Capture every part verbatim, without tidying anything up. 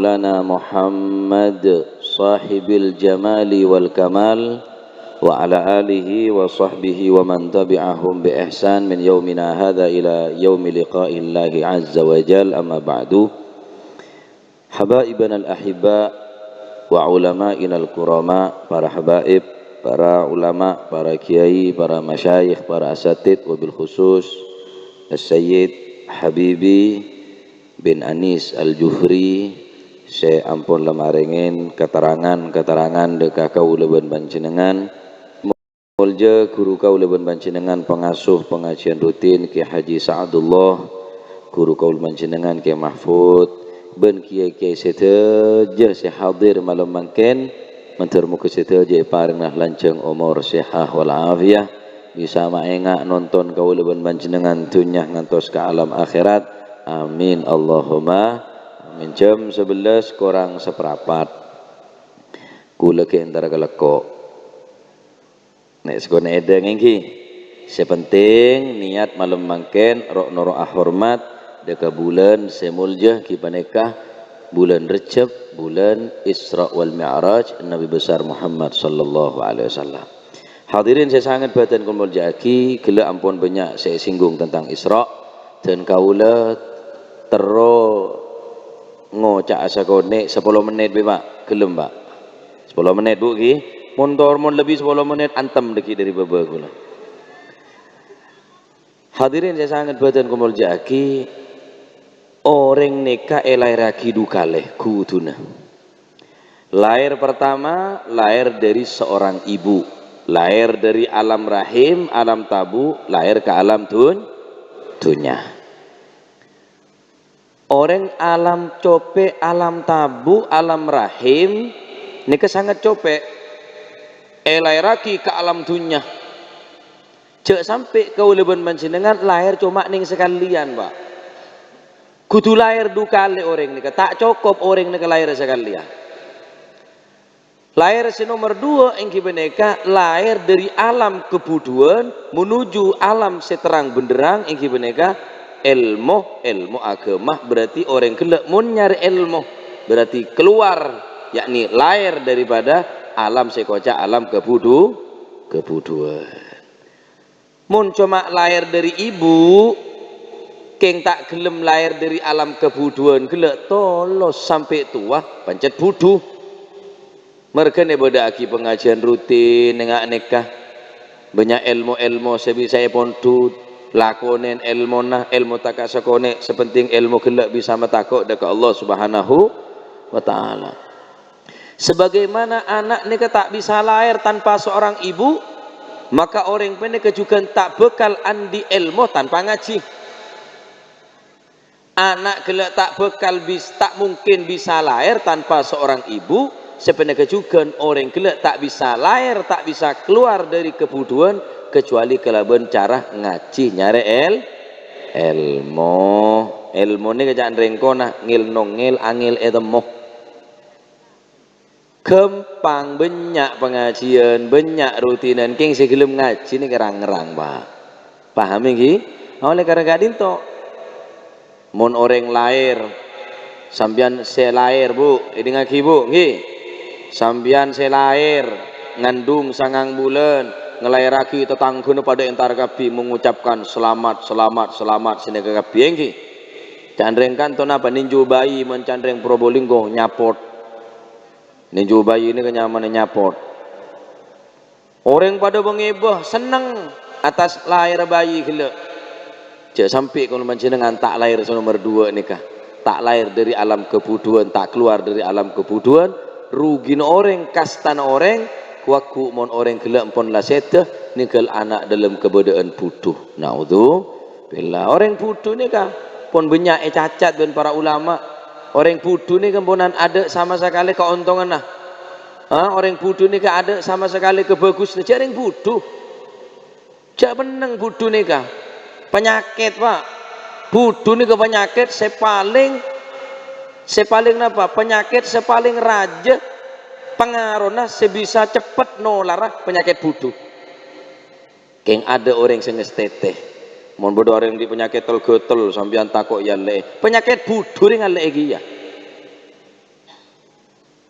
مولانا محمد صاحب الجمال والكمال، وعلى آله وصحبه ومن تبعهم بإحسان من يومنا هذا إلى يوم لقاء الله عز وجل، أما بعد. حبائبنا الأحباء وعلمائنا الكرماء, para habaib, para ulama, para kiai, para masyayikh, para asatid, wabil khusus As-Sayyid Habibi bin Anis Al-Jufri, sè ampon la marèngè katerrangan-katerrangan dhâ' ka kaulâ bân panjhennengngan. Molja ghuru kaulâ bân panjhennengngan, pangasuh pangajiân rutin, Kè Haji Sa'adullah, ghuru kaulâ panjhennengngan, Kè Mahfud, bân kèyaè-kèyaè sadhâjâ sè hadir malem mangkèn, mandhâr moghâ sadhâjâ èparèngana lanjhâng omor, sèhat wal afiyah, bisa maènga' nonton kaulâ bân panjhennengngan dhunnya ngantos ka alam akhèrat. Amin, Allahumma amin. Jam sabellâs korang saparapat. Kaulâ ghi' entar ka lekko'. Nè', sakonè' èdhâng èngghi. Sè pentèng, niyat malem mangkèn ro'-noro'a hormat dhâ' ka bulân sè molja, ghi' panèka bulân Rejjeb, bulân Isra wal Mi'raj Nabi Besar Muhammad sallallahu alaihi wasallam. Hadirin sè sanget bhâdhân kaulâ molja'aghi, ghellâ' ampon bânnya' sè èsinggung tentang Isra, dân kaulâ terro ngoca'a sakonè' sapolo mennit bhâi, Pa'. Ghellem, Pa'? Sapolo mennit, Bu', ghi? Mon tor-, mon lebbi sapolo mennit, antem dhâggi' dhâri bâbâ kaulâ. Hadirin sè sanget bhâdhân kaulâ molja'aghi, orèng nèka èlaèrraghi du kalè, kodhuna. Lahir pertama, lahir dari seorang ibu. Lahir dari alam rahim, alam tabu, lahir ka alam dun-, dhunnya. Orèng alam copè', alam tabu, alam rahim, nèka sanget copè'. Èlaèrraghi ka alam dhunnya. Jhâ' sampè' kaulâ bân panjhennengngan lahir coma nèng sakalèyan, Pa'. Kodhu lahir du kalè orèng nèka, ta' cokop orèng nèka lahir sakalèyan. Lahir sè nomer duwâ' èngghi panèka lahir dhâri alam kabhudhuwân menuju alam sè terrang benderrang, èngghi panèka èlmo, èlmo aghâma. Berarti orèng ghellâ' mon nyarè èlmo, berarti keluar, yakni lahir daripada alam sè èkoca' alam kabhudhu-, kabhudhuwân. Mon coma lahir dhâri ibu, kèng ta' ghellem lahir dhâri alam kabhudhuwân ghellâ', tolos sampè' towa pancèt bhudhu. Marghâna èbâdâ'aghi pangajiân rutin nèng-, nèka. Bânnya' èlmo-èlmo sè bisa èpondhut, lakonè èlmona, èlmo ta' ka sakonè', sè pentèng èlmo ghellâ' bisa matako' dhâ' ka Allah Subhanahu wa Ta'ala. Sebagaimana ana' nèka ta' bisa lahir tanpa seorang ibu, maka orèng panèka jhughân ta' bhâkal andi' èlmo tanpa ngajhi. Ana' ghellâ' ta' bhâkal bis-, ta' mungkin bisa lahir tanpa seorang ibu, sapanèka jhughân orèng ghellâ' ta' bisa lahir, ta' bisa kalowar dhâri kabhudhuwân, kecuali kalabân cara ngajhi nyarè èl-, èlmo. Èlmo nèka ca'na rèng kona ngèl-nongèl angèl ètemmo. Ghâmpang, bânnya' pangajiân, bânnya' rutinan, kèng sè ghellem ngajhi nèka rang-rang, Pa'. Paham, èngghi? Oleh karana ka'dinto, mon orèng lahir, sampèyan sè lahir, Bu', èdingngaghi, Bu', èngghi? Sampèyan sè lahir, ngandung sangang bulân, ngalaèrraghi, tatangghâna padâ entar kabbhi mengucapkan, "Selamat, selamat, selamat," sanèka kabbhi, èngghi? Ca'na rèng kanto napa, nènjhu bayi mon ca'na rèng Probolinggo nyapot. Nènjhu bayi nèka nyamana nyapot. Orèng padâ bâ-ngèbâ senneng atas lahèrra bayi ghellâ'. Jhâ' sampè' kaulâ panjhennengngan ta' lahèr sè nomer duwâ' nèka. Ta' lahèr dhâri alam kabhudhuwân, ta' kalowar dhâri alam kabhudhuwân, rugina orèng, kastana orèng, ghu-lagghu' mon orèng ghellâ' ampon la sèdhâ nèngghâl ana' dâlem kabâdâ'ân bhudhu. Naudzu billah, orèng bhudhu nèka pon bânnya' ècacat bân para ulama. Orèng bhudhu nèka amponan adâ' sama sakalè kaontonganna. Ha, orèng bhudhu nèka adâ' sama sakalè kabhâghusânna. Jhâ' orèng bhudhu. Jhâ' pennèng bhudhu nèka. Panyakèt, Pa'. Bhudhu nèka panyakèt sè palèng, sè palèng napa? Panyakèt sè palèng rajâ pangarona sè bisa ceppet nolara panyakèt bhudhu. Kèng adâ' orèng sè ngastètè. Mon bâdâ orèng andi' panyakèt tel-ghâtel, sampèyan tako' èallè'è. Panyakèt bhudhu rè ngallè'è kèya.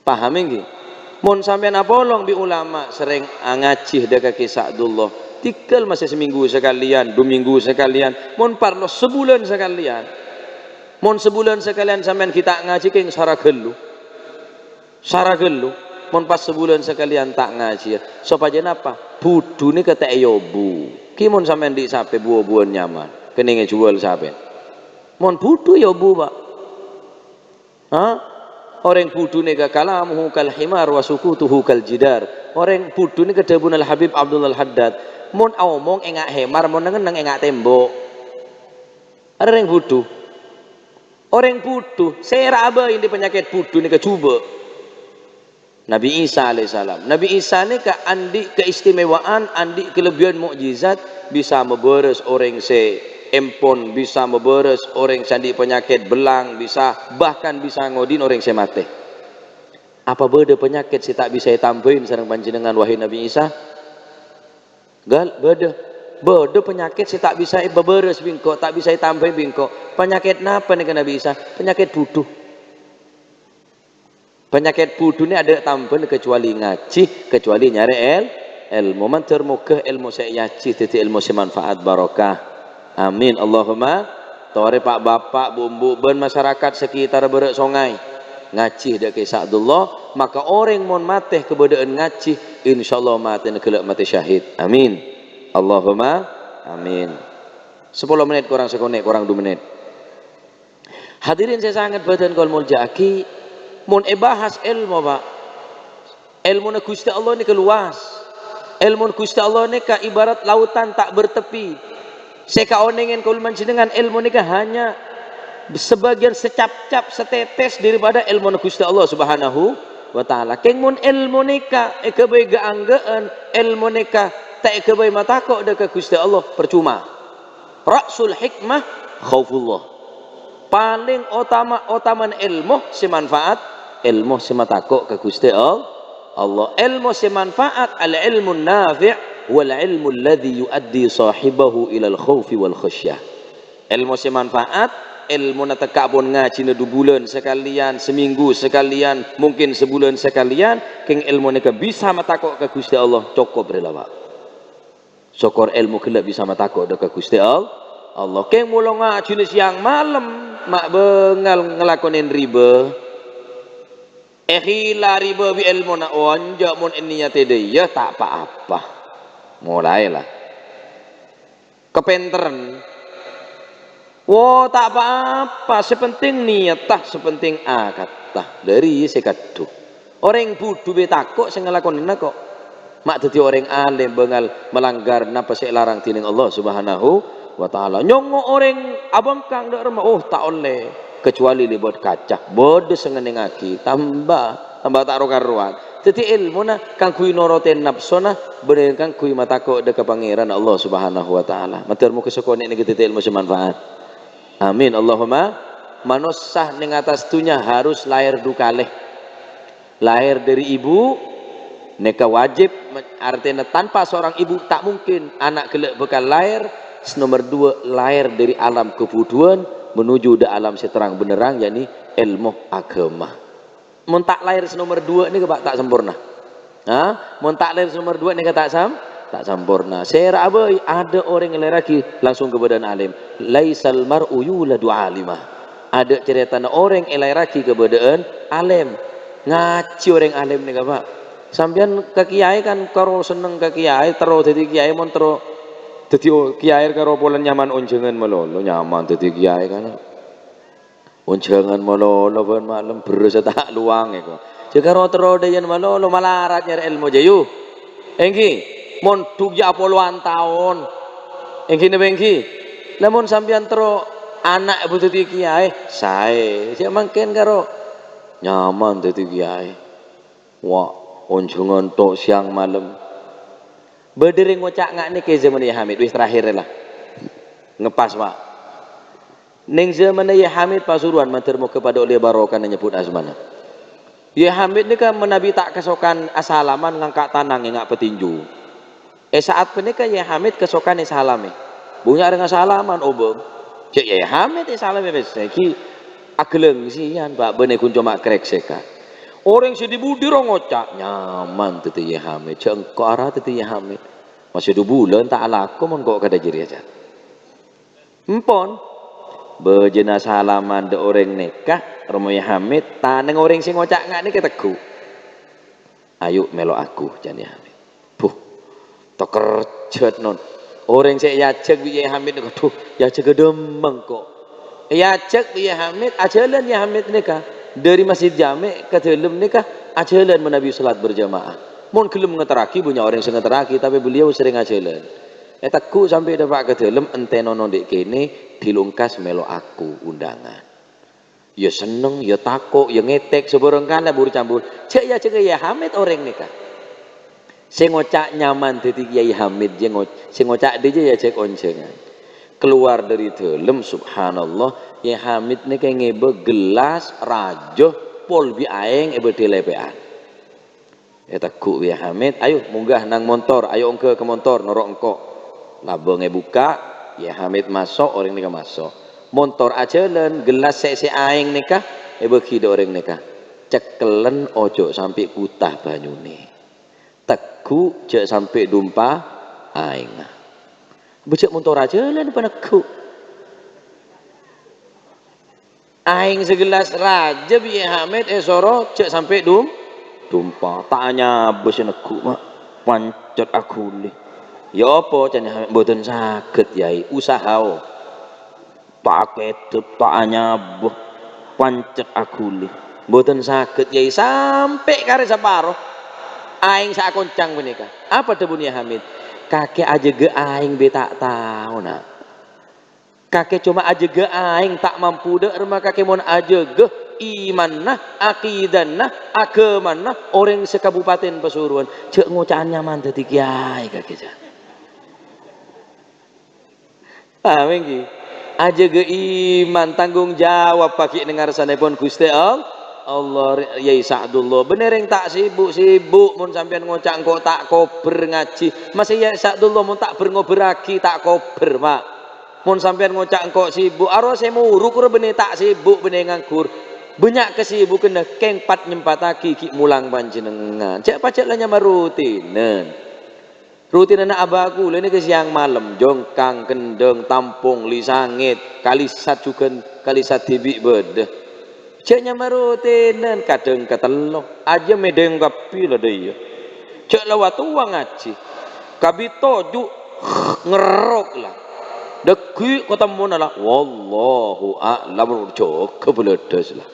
Paham ènggi? Mon sampèyan apolong bi' ulama, serrèng angajhi dâ' ka Kè Sa'dullah, tèngghâl masè samènggu sakalèyan, du mènggu sakalèyan, mon parlo sabulân sakalèyan. Mon sabulân sakalèyan sampèyan ghi' ta' ngajhi, kèng sara ghâllu. Sara ghâllu, mon pas sabulân sakalèyan ta' ngajhiyâ. Sopajâ napa? Budhu nèka ta' èobu. Ghi mon sampèyan andi' sapè bu-obuwân nyaman, kennèng èjhuwâl sapèna. Mon budhu èobu, Pak. Ha? Orèng budhu nèka kalamuhu kal himar wa sukutuhu kal jidar. Orèng budhu nèka dhâbuna Al-Habib Abdullah Al-Haddad, mon aomong enga' hemar, mon neng-enneng enga' tembok. Arèya orèng budhu. Orèng budhu, sèra'a bhâi andi' panyakèt budhu nèka jhubâ'. Nabi Isa alaihissalam. Nabi Isa nèka andi' keistimewaan, andi' kelebihan mukjizat, bisa mabârâs orèng sè empon, bisa mabârâs orèng sè andi' panyakèt bellang, bisa, bahkan bisa ngodhi'in orèng sè matè. Apa bâdâ panyakèt sè ta' bisa ètambhâi sareng panjhennengngan, wahai Nabi Isa? Ghâl, bâdâ. Bâdâ panyakèt sè ta' bisa èpabârâs bi' engko', ta' bisa ètambhâi bi' engko'. Panyakèt napa nèka, Nabi Isa? Panyakèt budhu. Panyakèt budhu nè adâ' tambhâna kacobâli ngajhi, kacobâli nyarè èl-, èlmo. Mandhâr moghâ èlmo sè èajhi dhâddhi èlmo sè manfaat barokah. Amin. Allahumma. Torè pa'-bapa', bu'-embu', bân masarakat sakitar bârâ' songay. Ngajhi dâ' Kè Sa'dullah, maka orèng mon matè kabâdâ'ân ngajhi, insyaallah matèna ghellâ' matè syahid. Amin. Allahumma amin. Sapolo menit korang sakonè', korang du menit. Hadirin sè sanget bhâdhân kaulâ molja'aghi, mon èbahas èlmo, Pak, èlmona Ghustè Allah nèka luas. Èlmona Ghustè Allah nèka ibarat lautan ta' bertepi. Sè kaonèngèn kaulâ panjhennengngan, èlmo nèka hanya sebagian secap-cap, setetes daripada èlmona Ghustè Allah Subhanahu wa Ta'ala. Kèng mon èlmo nèka èghâbây ghâ'-angghâ'ân, èlmo nèka ta' èghâbây matako' dâ' ka Ghustè Allah, parcoma. Ra'sul hikmah khaufullah. Palèng otama-otamana èlmo sè manfaat, èlmo sè matako' ka Ghustè All-, Allah. Èlmo sè manfaat, al-ilmun nafi' wal ilmu alladzi yu'addi shahibahu ilal khaufi wal khasyah. Èlmo sè manfaat, èlmona tekka' pon ngajhina du bulân sakalèyan, samènggu sakalèyan, mungkin sabulân sakalèyan, kèng èlmo nèka bisa matako' ka Ghustè Allah, cokop rè la, Pak. Sokor èlmo ghellâ' bisa matako' dâ' ka Ghustè All-, Allah. Kèng molo ngajhina sèyang malem, ma' bângal ngalakonè ribâ. Èkhila ribâ bi' èlmona, onjâ' mon èniyatè dâ' iyâ ta' pa-apa. Molaè la. Kapènterran. Wo, ta' pa-apa, sè pentèng niyatta, sè pentèng akatta. Dhâri sè kadhu. Orèng budhu bhâi tako' sè ngalakonana ko'. Ma' dhâddhi orèng alèm bângal malanggar napa sè èlarang dhinèng Allah Subhanahu wa Ta'ala. Nyongngo' orèng abhângkang dâ' remma, oh, ta' ollè, kacobâli lèbât kaca. Bâdâ sè ngennengngaghi, tamba, tamba ta' ro-karowan. Dhâddhi èlmona kaangghuy norotè napsona, bânnè kaangghuy matako' dâ' ka Pangèran Allah Subhanahu wa Ta'ala. Mandhâr moghâ sakonè' nèka dhâddhi èlmo sè manfaat. Amin. Allahumma. Manossa neng attas dhunnya harus lahir du kalè. Lahir dari ibu, nèka wajib, artèna tanpa seorang ibu tak mungkin ana' ghellâ' bhâkal lahir. Sè nomer dua, lahir dari alam kebudhuwân menuju dâ' alam sè terang benderang, yakni èlmo aghâma. Mon ta' lahir sè nomer dua nèka, Pak, ta' samporna. Ha? Mon ta' lahir sè nomer dua nèka ta' sam-, ta' samporna. Sèra'a bhâi, adâ' orèng èlaèrraghi langsung kabâdâ'ân alèm. "Laisal mar'u yuladu alima." Adâ' carètana orèng èlaèrraghi kabâdâ'ân alèm. Ngajhi orèng alèm nèka, Pak. Sampèyan ka kiyaè kan karo senneng ka kiyaè, terro dhâddhi kiyaè, mon terro dhâddhi o-, kiyaè karo polana nyaman onjhângan malolo, nyaman dhâddhi kiyaè kan. Onjhângan malolo bân malem, bherrâssa ta' lowang èko. Jhâ' karo terro dhâjâna malolo, malarat nyarè èlmo, jhâ' yu. Èngghi, mondhuk jhâ' polowan taon. Èngghi napa èngghi? Lamon sampèyan terro ana' èbhudhudi kiyaè, saè. Jhâ' mangkèn karo nyaman dhâddhi kiyaè. Wa, onjhângan to' sèyang malem. Bâdâ rèng ngoca' nga' nèka è zâmanna Yè Hamid, wis terakhir la. Ngepas, Pak. Neng zâmanna Yè Hamid Pasuruan, mandhâr moghâ padâ ollè barokana nyebbhut asmana. Yè Hamid nèka manabi ta' kasokan asalaman ngangka' tanang enga' patinju. È sa'at panèka Yè Hamid kasokan èsalamè. Bânnya' orèng asalaman obâng. Jhâ' Yè Hamid èsalamè pèssè ghi' aghellângsiyan, Pak, bânnè ghun coma krèksèkan. Orèng sè dhi-budhi ro ngoca', "Nyaman dhâddhi Yai Hamid, jhâ' engko' ara dhâddhi Yai Hamid." Masè du bulân ta' alako mon ko' kadhâ' jârèya, jhâ'. Empon, bâjâna salaman dâ' orèng nèka, roma Yai Hamid, taneng orèng sè ngoca' nga' nèka tegghu'. "Ayo mèlo aku," ca'na Yai Hamid. Buh, toker jhât, non. Orèng sè èajhâk bi' Yai Hamid nèka, adhu, èajhâk ghâdhâmmang ko'. Èajhâk bi' Yai Hamid, ajhâlân Yai Hamid nèka. Dâri Masjid Jami' ka dâlem nèka, ajhâlân manabi salat berjamaah. Mon ghellem ngaterraghi, bânnya' orèng sè ngaterraghi, tapè beliau serrèng ajhâlân. Ètegghu' sampè' dâpa' ka dâlem, èntènono dhi' kènè', dhilungkas mèlo aku undangan. Ya senneng, ya tako', ya ngètèk, sabârâng kala buru cambur. Jhâ' èajhâk Yai Hamid orèng nèka. Sè ngoca' nyaman dhâddhi Yai Hamid, jhâ' ngo-, sè ngoca' dhâjâ èajhâk onjhângan. Keluar dâri dâlem, subhanallah, Yai Hamid nèka ngèbâ gellas rajâ pol bi' aèng èbâdhi lèpè'an. Ètegghu' bi' Yai Hamid, "Ayo, mongghâ nang montor, ayo ongghâ ka montor, noro' engko'." Labâng èbukka', Yai Hamid maso', orèng nèka maso'. Montor ajhâlân, gellas sè èsè aèng nèka èbâghi dâ' orèng nèka. Cekkellân ojo sampè' buta bhânyuna. Tegghu' jhâ' sampè' dumpa aèngnga. Bâjâ' montor ajhâlân panegghu'. Aèng sagellas rajâ bi' Yai Hamid èsoro jhâ' sampè' dum-, dumpa. Ta' anyabâ sè negghu', Ma'. Pancet aghuli. "Ya apa?" ca'na Yai Hamid. "Mboten saged, Yai. Usaha, o. Ta' kèdhep, ta' anyabâ. Pancet aghuli." "Mboten saged, Yai. Sampè' karè saparo. Aèng saakoncang panèka." Apa dhâbuna Yai Hamid? "Kakè ajâgâ aèng bi' ta' tao, Na'." Kakè coma ajâgâ aèng ta' mampu, dâ' remma kakè mon ajâgâ imanna, akidanna, aghâmana orèng sè-Kabupatèn Pasuruan. Jhâ' ngoca'an nyaman dhâddhi kèyaè kakè, jhâ'. Paham ènggi? Ajâgâ iman, tanggung jawab bâgi' neng ngarsanèpon Ghustè All-, Allah, Yai Sa'dullah. Bânnè rèng ta' sibuk-sibuk mon sampèyan ngoca' engko' ta' kobâr ngajhi. Masa Yai Sa'dullah mon ta' bâr-ngobârraghi ta' kobâr, Pa'? Mon sampèyan ngoca' engko' sibuk, arowa sè morok ro bânnè ta' sibuk, bânnè nganggur. Bânnya' kasibuganna kèng pat-nyempattaghi ghi' molang panjhennengngan. Jhâ' pajhât la nyama rutinen. Rutinanna abah kaulâ nèka sèyang malem, jhângkang, kendhâng, tampong, li sangèt, kalisat jhughân, kalisat dhibi' bâdâ. Jhâ' nyama rutinen, kadhâng katello, ajâm mèdhâng kabbhi la dâ' iyâ. Jhâ' la wa-towa ngajhi. Kabito ju' ngerrok la. Dâgghi' katemmona la. Wallahu a'lam, jâgâ bâlâdhâs la.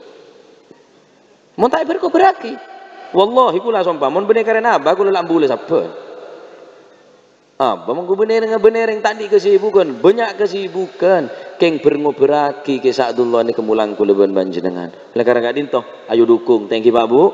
Mon ta' èbâr-kobârraghi. Wallahi, kaulâ sompa, mon bânnè karèna abah, kaulâ la' ambulâ sabbhân. Abah monggu bânnè rèng-, bânnè rèng ta' andi' kasibugan, bânnya' kasibugan. Kèng bâr-ngobârraghi Kè Sa'dullah nèka molang kaulâ bân panjhennengngan. Oleh karena ka'dinto, ayo dukung. Thank you, Pak, Bu.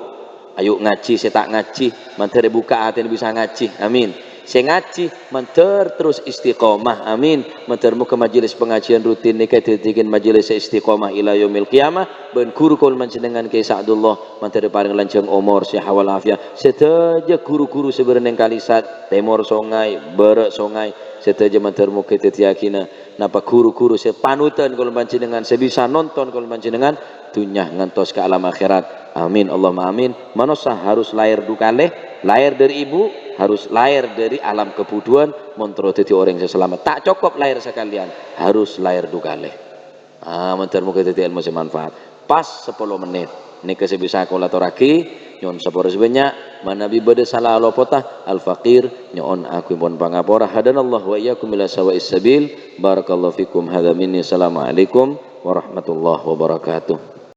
Ayo ngajhi sè ta' ngajhi, mandhâr èbukka' atèna bisa ngajhi. Amin. Sè ngajhi, mandhâr terros istiqomah. Amin. Mandhâr moghâ majelis pengajian rutin nèka èdhâddhiyaghin majelis sè istiqomah ila yaumil qiyamah. Bân ghuru kaulâ panjhennengngan Kè Sa'dullah, mandhâr èparèng lanjhâng omor, sehat wal afiat. Sadhâjâ ghuru-ghuru sè bâdâ neng kalisat, tèmor songay, bârâ' songay, sadhâjâ mandhâr moghâ èdhâddhiyaghinna napa ghuru-ghuru sè panutan kaulâ panjhennengngan, sè bisa nonton kaulâ panjhennengngan, dhunnya ngantos ka alam akhirat. Amin, Allahumma amin. Manossa harus lahir du kalè, lahir dari ibu, harus lahir dari alam kebudhuwân, mon terro dhâddhi orèng sè salamet. Ta' cokop lahir sakalèyan, harus lahir du kalè. Ah, mandhâr moghâ dhâddhi èlmo sè manfaat. Pas sapolo mennit. Nèka sè bisa kaulâ atorraghi. Nyo'on sapora sè bânnya'. Manabi bâdâ sala alopota, al-faqir, nyo'on aghungèpon pangapora. Hadanallahu wa iyyakum ila sawa'is sabil. Barakallahu fikum. Hadza minni. Assalamualaikum warahmatullahi wabarakatuh.